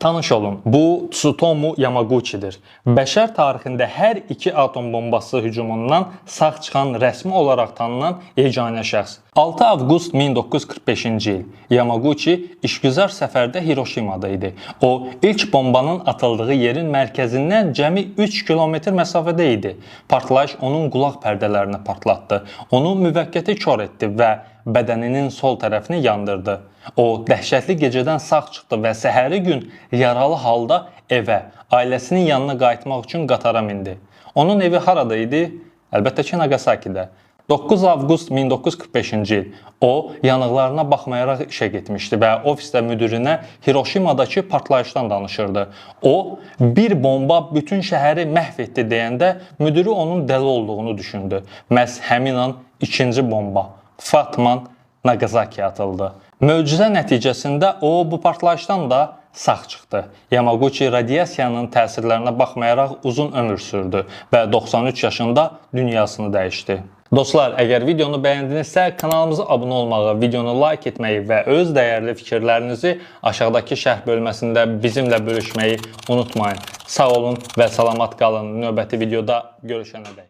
Tanış olun, bu Tsutomu Yamaguchi'dir. Bəşər tarixində hər iki atom bombası hücumundan sağ çıxan rəsmi olaraq tanınan yeganə şəxs. 6 avqust 1945-ci il Yamaguchi işgüzar səfərdə Hiroşimada idi. O, ilk bombanın atıldığı yerin mərkəzindən cəmi 3 kilometr məsafədə idi. Partlayış onun qulaq pərdələrini partlatdı. Onu müvəqqəti kor etdi və bədəninin sol tərəfini yandırdı. O, dəhşətli gecədən sağ çıxdı və səhəri gün yaralı halda evə, ailəsinin yanına qayıtmaq üçün qatara mindi. Onun evi harada idi? Əlbəttə ki, Nagasakidə. 9 avqust 1945-ci il o, yanıqlarına baxmayaraq işə getmişdi və ofisdə müdirinə Hiroşimadakı partlayışdan danışırdı. O, bir bomba bütün şəhəri məhv etdi deyəndə müdiri onun dəli olduğunu düşündü. Məhz həmin an ikinci bomba Fatman Nagasakiyə atıldı. Möcüzə nəticəsində o, bu partlayışdan da sağ çıxdı. Yamaguchi radiasiyanın təsirlərinə baxmayaraq uzun ömür sürdü və 93 yaşında dünyasını dəyişdi. Dostlar, əgər videonu bəyəndinizsə, kanalımıza abunə olmağı, videonu like etməyi və öz dəyərli fikirlərinizi aşağıdakı şərh bölməsində bizimlə bölüşməyi unutmayın. Sağ olun və salamat qalın. Növbəti videoda görüşənədək.